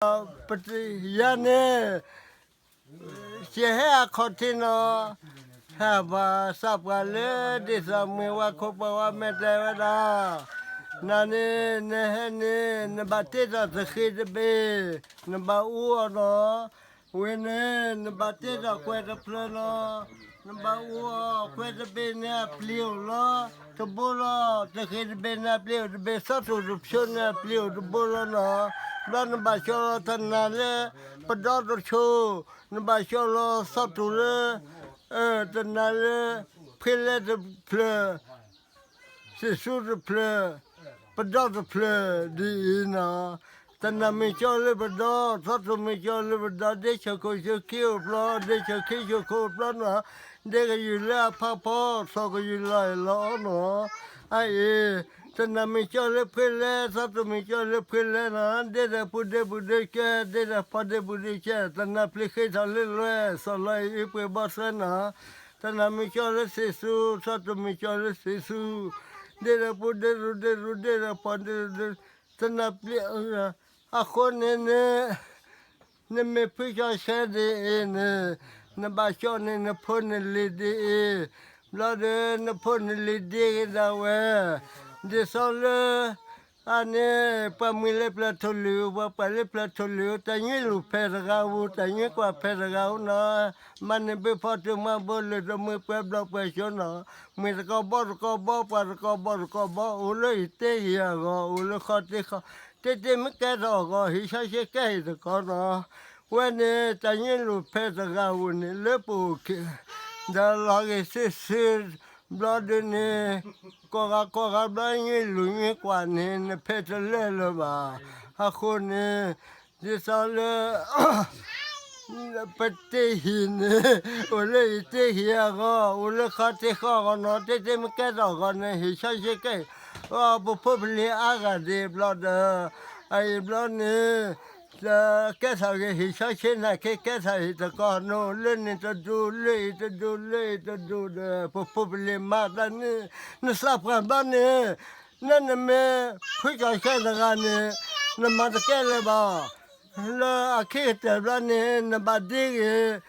ပတယၤန့ၣ် ယဟဲအခီၣ်ထံးနီၤ, ဟဲပှၤသးပှၢ်လၢဒ်သိးမ့ၢ်ဝဲခိၣ်ပှၤဝဲ မ့ၢ်တဲဝဲဒၣ်, နၤန့ၣ် နဟဲန့ၣ် နဘၣ်တ့ထီၣ်သဃ့တဘ့ၣ်, နဘၣ်အူအီၤနီၤ. ဝဲန့ၣ် နဘၣ်တ့ထီၣ်ကွဲးတဖျၢၣ်နီၤ, နဘၣ်အူအီၤ ကွဲးတဘ့ၣ်န့ၣ်အပျ့ၤအိၣ်လီၤတဘိလီၤ, သဃ့တဘ့ၣ်န့ၣ်အပျ့ၤအိၣ်တဘ့ၣ်, သီတူၢ်တဖျၢၣ်န့ၣ်အပျ့ၤအိၣ်တဘိလီၤနီၤ. ဘျီနဘၣ်ကၠီလီၤတနၤလၢပဒီတဆိ, နဘၣ်ကၠီလီၤသီတူၢ်လၢ တနၤလၢ ဖှ့လဲတဖျၢၣ်, သ့ၣ်စူတဖျၢၣ်, ပဒီတဖျၢၣ်ဒ်အံၤနီၤ. တနၤမ့ၢ်ကၠီလၢပဒီ, သီတူၢ်မ့ၢ်ကၠီလၢပဒီ, ဒ့ဆိၣ်ခိၣ်ဆိၣ်ခံအိၣ်ပျီ, ဒ့ဆိၣ်ခံဆိၣ်ခိၣ်အိၣ်ပျီနီၤ, ဒ့ကယူၢ်လၢအဖီဖီ, သီၣ်ကယူၢ်လီၤအဲၣ်လီၤအီနီၤ. အအံၤ တနၤမ့ၢ်ကၠီလၢဖှ့လဲ, သီတူၢ်မ့ၢ်ကၠီလၢဖှ့လဲနီၤ, ဒ့ဒီးပူၤဒ့ပူၤဒ့ကဲ, ဒ့ဒီးဖီဒ့ပူၤဒ့ကဲ, တနၤပျ့ၤဃ့ထီၣ်လၢလွဲ, သီၣ်လီၤအံၤအံၤပှ့ၤဘီသွဲနီၤ. တနၤမ့ၢ်ကၠီလၢသ့ၣ်စူ, သီတူၢ်မ့ၢ်ကၠီလၢသ့ၣ်စူ, ဒ့ဒီးပူၤဒ့ရူၢ်ဒ့ရူၢ်ဒ့ဒီးဖီဒ့ရူၢ်ဒ့, တနၤပျ့ၤ အဃိန့ၣ်န့ၣ် နမ့ၢ်ဖုကၠီဆဲဒ်အံၤန့ၣ်, နဘၣ်ကၠီန့ၣ် နဖိနလံၤဒ်အံၤ, ဘျီဒီးနဖိနလံၤဒ့က့ၤဒၣ်ဝဲ, ဒ်သိးလၢ အန့ၣ် ပှၤမှံလၢပျၢၤထီၣ်လုာ်, ပှၤပှၤလၢပျၢၤထီၣ်လုာ်, တၢ်ညွံးလူၤဖဲတဂၤဧိၤ, တၢ်ညွံးကွၢ်ဖဲတဂၤဧိၤနီၤ, မၤန့ၢ်ဘုဖီတုၤမၤဘိလၢာ်ဒီးမှံပှဲၤဘျီပှဲၤစိနီၤ, မှံတကီဘီတကီဘီ, ပှၤတကီဘီတကီဘီ, အိၣ်လၢအံၤတ့ဟံၣ်အဂီၢ်, အိၣ်လၢဃီတ့ဃီ, တ့တ့မ့ၢ်ကဲထီၣ်အဂီၢ်, ဟံးဆၢဆ့ကဲဟံၣ်တကီနီၤ. ဝဲန့ၣ် တၢ်ညွံးလူၤဖဲတဂၤဧိၤန့ၣ် လၢပအိၣ်က့ၤ ဒီးလီၤဂ့ၤစုာ်စုာ်, ဘျီဒုးန့ၣ် ကိးဂၤကိးဂၤဘျီညွံးလူၤညွံးကွၢ်န့ၣ် နဖဲတလၢာ်လၢၤဘၣ်. အဃိန့ၣ် ဒ်သိးလၢ ပတ့ဟံၣ်န့ၣ် အိၣ်လၢအံၤတ့ဟံၣ်အဂီၢ်, အိၣ်လၢဃီတ့ဃီအဂီၢ်နီၤ, တ့တ့မ့ၢ်ကဲထီၣ်အဂီၢ်န့ၣ် ဟံးဆၢဆ့ကဲ, ပဖိပလံၤအါဂၤဒ်ဘျီဒီး အအံၤဘျီန့ၣ် ကဲထီၣ်ဂ့ၤဟံးဆၢဆ့နာ်က့ ကဲထီၣ်ဟံၣ်တကီၢ်, နအိၣ်လၢန့ၣ်တဒူ, လၢအံၤတဒူ, လၢအံၤတဒူဒီး ပဖိပလံၤမၤတၢ်န့ၣ် နသးပှၢ်ဘျီန့ၣ် နနမ့ၢ်ဖုကၠီၤဆဲတဂၤန့ၣ် နမၤတကဲလၢၤဘၣ်. လၢအခ့ကတၢၢ်ဘျီန့ၣ် နဘၣ်ဒ့ဂ့ၤ,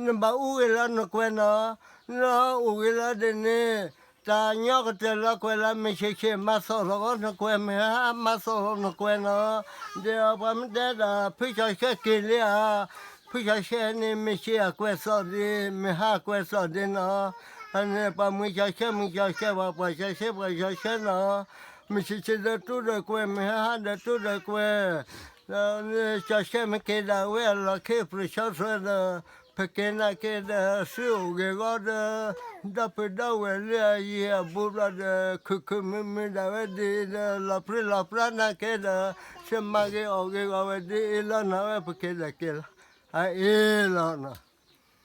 နဘၣ်အူဂ့ၤလၢနကွဲးနီၤ, နအိၣ်ဂ့ၤလၢဒ်န့ၣ် တၢ်ညီကတၢၢ်လၢကွဲးလၢ မ့ၢ်ဆံးဆံးမၤသီၣ်လီၤဂီၢ်နကွဲး, မ့ၢ်ဟါမၤသီၣ်လီၤနကွဲးနီၤ, ဒီးပှၤမ့ၢ်တဲဒၣ် ဖုကၠီၤဆဲက့ၤလံဧါ, ဖုကၠီၤဆဲန့ၣ် မ့ၢ်ဆံးအကွဲးသီၣ်ဒ်, မ့ၢ်ဟါကွဲးသီၣ်ဒ်နီၤ, အန့ၣ် ပှၤမှံကၠီၤဆဲမှံကၠီၤဆဲ, ပှၤပှၤကၠီၤဆဲပှၤကၠီၤဆဲနီၤ, မ့ၢ်ဆံးဆံးဒီးတူၢ်ဒီးကွဲး, မ့ၢ်ဟါဟါဒီးတူၢ်ဒီးကွဲး, ကၠီၤဆဲမ့ၢ်က့ၤဒၣ်ဝဲအလီၢ်ခံ ပြံၢ်ဆီထွဲဒီး ပက့ၤနာ်က့ဒီး စုအိၣ်ဂ့ၤဂီၢ်ဒီး ဒီပုၢ်ဒီဝဲၢ်လၢအယံၤအဘူးဘျီဒီး ခုၣ်ခုၣ်မုာ်မုာ်ဒၣ်ဝဲဒ်အံၤဒီး လီၤပြံလီၤပြါနာ်က့ဒီး ဆၢမၤဂ့ၤအီၣ်ဂ့ၤဂီၢ်ဝဲဒ်အံၤလီၤနီၤ, ဝဲပက့ၤဒၣ်က့ၤလီၤ အအံၤလီၤ.